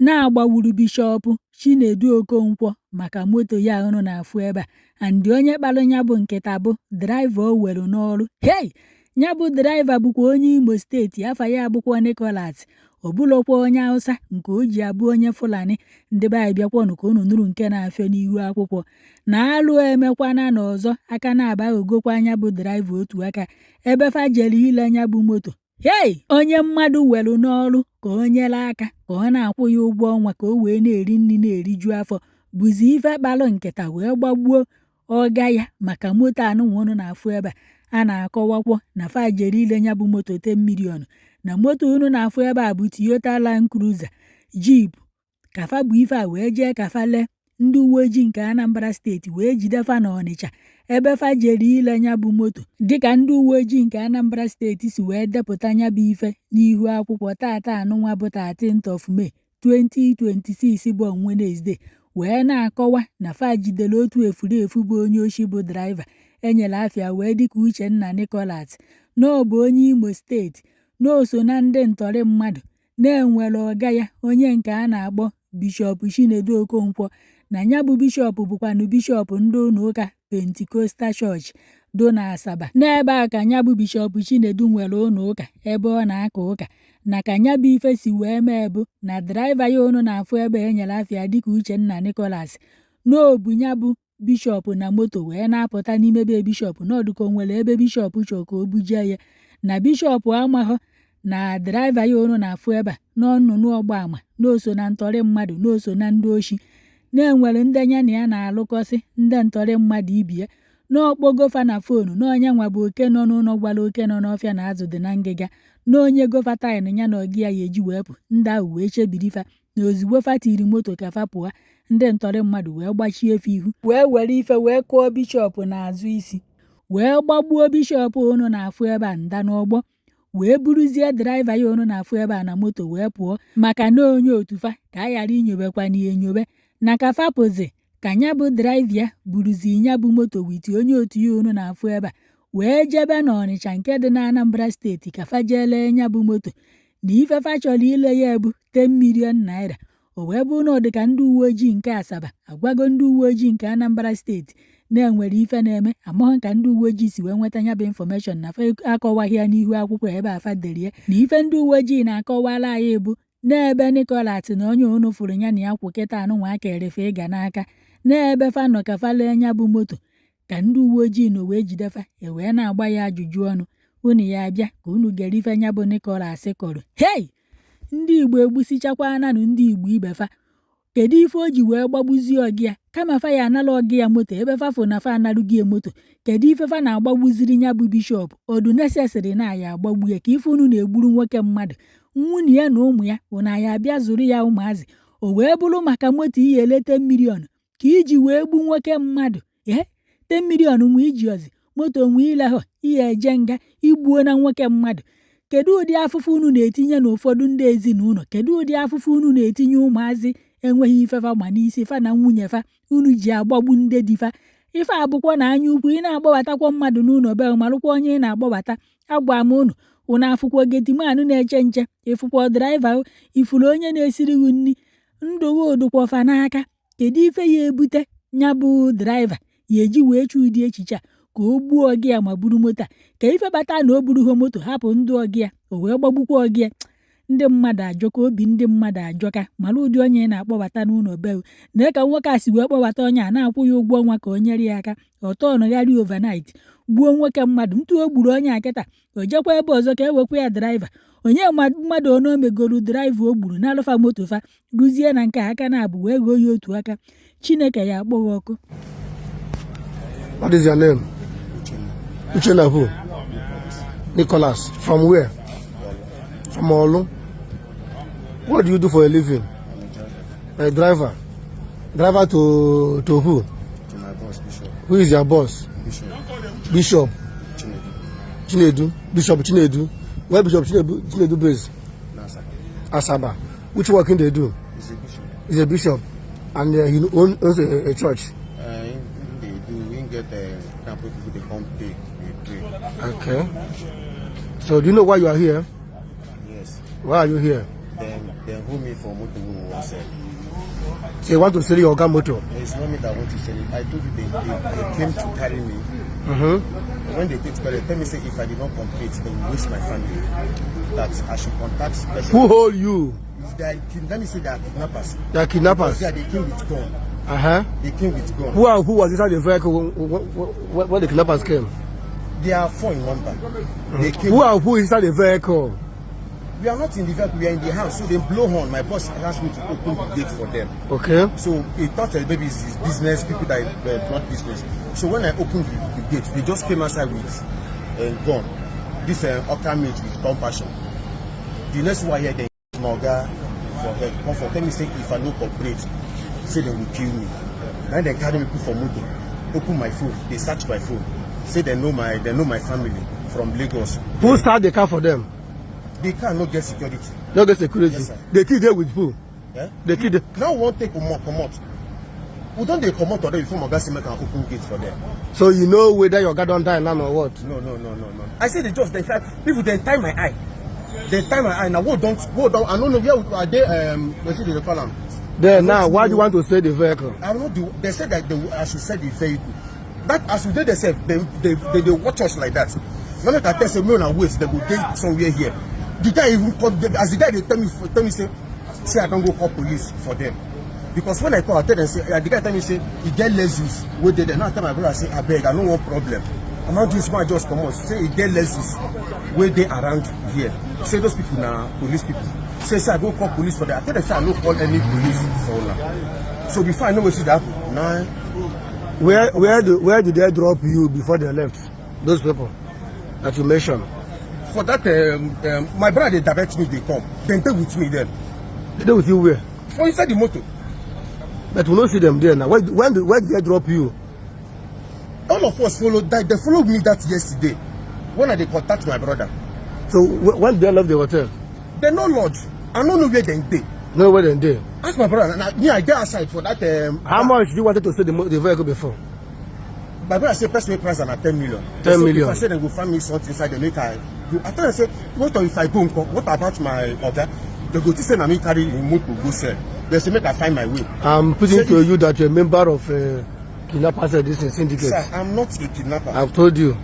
Na-agbawuru Bishop Chinedu Okonkwo maka moto ya unu na-afụ ebe a, and onye kpalụ ya bụ nkịta bụ driver o were n'ọrụ. Hei, ya bụ driver bụkwa onye Imo Steeti, afa ya bụkwa Nicholas. Ọ bụlọkwa onye Hausa nke o ji abụ onye Fulani. Ndị be anyị, bịakwanụ ka unu nụrụ nke na-afịọ n'ihu akwụkwọ na alụ emekwana na ọzọ aka na-aba aghọgokwa anya bụ driver otu aka ebe fa jere ile anya bụ moto. Hei, onye mmadụ welu n'ọrụ ka o nyere aka ka ọ na-akwụ ya ụgwọ ọnwa ka o wee na-eri nri na-eriju afọ bụzi ife kpalụ nkịta wee gbagbuo ọga ya maka moto anụnwa unu na-afụ ebe a. A na-akọwakwọ na fa jere ile ya bụ moto 10 million, na moto unu na-afụ ebe a bụ Toyota Land Cruiser Jeep ka fa bụ ife a wee jee ka fa lee. Ndị uwe ojii nke Anambra Steeti wee jide fa n'Ọnịcha ebe fa jere ile ya bụ moto. Dịka ndị uwe ojii nke Anambra Steeti si wee depụta ya bụ ife n'ihu akwụkwọ tata anụnwa bụ 13th of May 2026 bụ Wednesday, wee na-akọwa na fa jidere otu efulefu bụ onye oshi bụ driver enyere afịa wee dịka Uchenna Nicholas, na ọ bụ onye Imo Steeti, na o so na ndị ntọrị mmadụ, na-enwere ọga ya onye nke a na-akpọ Bishop Chinedu Okonkwo, na ya bụ bishọp bụkwanụ bishọp ndị ụlọ ụka Pentecostal Church do na Asaba. N'ebe a ka ya bụ Bishop Chinedu nwere ụlọ ụka ebe ọ na-aka ụka. Na ka ya bụ ife si wee mee bụ na driver ya unu na-afụ ebe e nyere afịa dịka Uchenna Nicholas n'obu ya bụ bishọp na moto wee na-apụta n'ime be bishọp n'ọdụ ka o nwere ebe bishọp chọọ ka o bujie ya, na bishọp amaghọ na driver ya unu na-afụ ebe a n'ọnụnụ ọgba ama na o so na ntọrị mmadụ, na o so na ndị oshi, na-enwere ndị ya na ya na-alụkọsị ndị ntọrị mmadụ ibi ya n'ọkpọgofa na phone, na onye nwa bụ oke nọ n'ụlọ gwara oke nọ n'ọfịa na azụ dị na ngịga, na onye gofa tain ya na ọgị ya ya eji wee pụ. Ndị ahụ wee chebiri fa na ozugbo fa tiri moto ka fa pụọ, ndị ntọrị mmadụ wee gbachie efe ihu wee were ife wee kụọ bishọp n'azụ isi wee gbagbuo bishọp unu na-afụ ebe a nda n'ọgbọ, wee buruzie driver ya unu na-afụ ebe a na moto wee pụọ, maka na onye otu fa ka a ghara inyobekwa na enyobe. Na ka fa pụzi ka nya bụ driver ya buruzi nya bụ moto with onye otu ya unu na-afụ ebe a wee jebe n'Ọnịcha nke dị na Anambra Steeti ka fa jee lee nya bụ moto, na ife fa chọrọ ile ya bụ 10 million naira. O wee bụrụ na ọ dị ka ndị uwe ojii nke Asaba agwago ndị uwe ojii nke Anambra Steeti na-enwere ife na-eme. Amaghị ka ndị uwe ojii si wee nweta nya bụ information na fa akọwaghị ya n'ihu akwụkwọ ebe afa dere ya. Na ife ndị uwe ojii na-akọwara anyị bụ n'ebe Nicholas na onye unu fụrụ ya na ya kwụ kịta anụnwa aka erefe ịga n'aka n'ebe fa nọ ka fa lee nya bụ moto ka ndị uwe ojii nọ wee jide fa e wee na-agba ya ajụjụ ọnụ. Unu ya abịa ka unu gere ife nya bụ Nicholas kọrọ. Hei, ndị Igbo egbusichakwananụ ndị Igbo ibe fa. Kedu ife o ji wee gbagbuzie ọgị ya kama fa ya anara ọgị ya moto ebe fa fụ na fa analụghị ya moto? Kedu ife fa na-agbagbuziri ya bụ bishọp? Ọdụ necessary na ya agbagbu ya ka ife unu na-egburu nwoke mmadụ, nwunye ya na ụmụ ya, unu ya abịa zụrụ ya ụmụazị, o wee bụrụ maka moto iyi elete million ka iji wee gbu nwoke mmadụ? Ee, 10 million nwe iji ozi moto nwe ilehọ ihe eje nga igbuo na nwoke mmadụ. Kedu ụdị afụfụ unu na-etinye n'ụfọdụ ndị ezinụlọ? Kedu ụdị afụfụ unu na-etinye ụmụazị enweghị ifefa ma n'isi fa na nwunye fa unu ji agbagbu ndị di fa? Ife abụkwa na anya ukwu. Ị na-agbabatakwọ mmadụ n'ụlọ be, marụkwa onye ị na-agbabata. Agwa m unu, unu afụkwa gateman na-eche nche, ịfụkwa driver, ifuru onye na-esiri gị nri, ndụ gị ụdụkwa fa n'aka. Kedu ife ya ebute ya bụ driver ya eji wee chụ ụdị echiche a ka o gbuo ọgị ya ma buru moto a? Ka ife kpata na o burughị moto hapụ ndụ ọgị ya, o wee gbagbukwa ọgị ya? Ndị mmadụ ajọka, obi ndị mmadụ ajọka. Mara ụdị onye ị na-akpọbata n'ụlọ be. Na ka nwoke a si wee kpọbata onye a na-akwụ ya ụgwọ ọnwa ka o nyere ya aka, ọtọ ọnụgharị overnight gbuo nwoke mmadụ. Ntu o gburu onye a kịta, o jekwa ebe ọzọ ka e wekwa ya driver. Onye mmadụ one o megoro driver o gburu na-alụfa moto fa ruzie na nke aka na-abụ wee ghọọ ya otu aka. Chineke ya akpọ gị ọkụ. What is your name? Uchenna who? Nicholas. From where? From Olu. What do you do for a living? A driver. Driver to who? To my boss, Bishop. Who is your boss? Bishop. Bishop. Chinedu. Chinedu. Bishop Chinedu. Where Bishop Chinedu base? Nasa. Asaba. Which work they do? He's a bishop. He's a bishop. And he owns a church. He, they do. We get the camp people, they come pay, they pray. Okay. So do you know why you are here? Yes. Why are you here? Then Dem hold me for motor wey we wan sell. So you want to sell your oga motor? It's not me that want to sell it. I told you they came to carry me. When they take to carry, they tell me say if I did not complete, they will waste my family. That I should contact person. Who hold you? If they are, let me say they are kidnappers. They are kidnappers. Because, yeah, they came with gun. They came with gun. Who was inside the vehicle when the kidnappers came? They are four in number. They came. Who inside the vehicle? We are not in the vehicle, we are in the house. So they blow horn. My boss asked me to open the gate for them. So he thought that maybe it's his business, people that brought business. So when I opened the gate, they just came outside with a gun. This Oka mate with compassion. The next one here, they my oga for head. Come for tell me say if I no cooperate, say they will kill me. Now they carry me put for motor, open my phone, they search my phone. Say they know my family from Lagos. Who start the car for them? The car no get security. No get security. Yes, sir. The key there with who? Eh? The key there. Now we wan take comot comot. We don dey comot already before my oga say make I open gate for them. So you know whether your oga don die now or what? No, no, no, no, no. I say they just they try people they tie my eye. They tie my eye. Now what don't I no know where are they, wetin dey call am? Then now, why do you want to sell the vehicle? I no do. They said that I should sell the vehicle. That as we dey there sef, they watch us like that. No make I tell say make una wait, they go dey somewhere here. The guy even come as the guy dey tell me say I don go call police for them. Because when I call, I tell them say the guy tell me say e get Lexus wey dey there. Now I tell my brother say abeg, I no want problem. I'm not doing small, I just comot. Say e get Lexus wey dey around here. Say those people na police people. Say I go call police for them. I tell them say I no call any police for una. So before I know wetin dey happen, na Where did they drop you before they left? Those people that you mentioned. For that my brother dey direct me dey come. Dem dey with me then. They dey with you where? For inside the motor. But we no see them there now. Where did they drop you? All of us follow that. They follow me that yesterday when I dey contact my brother. So when did they left the hotel? Dem no lodge. I no know where dem dey. No where dem dey. Ask my brother. Na me I dey outside for that. How much do you wanted to sell the vehicle before? My brother say person wey price am na 10 million. 10 They say million. If I say dem go find me something inside dem make I go. I tell dem say what if I go nko? What about my oga? Dem go think say na me carry him motor go sell. Dem say make I find my way. I'm putting Say to if- you that you're a member of kidnappers, this syndicate. Sir, I'm not a kidnapper. I've told you.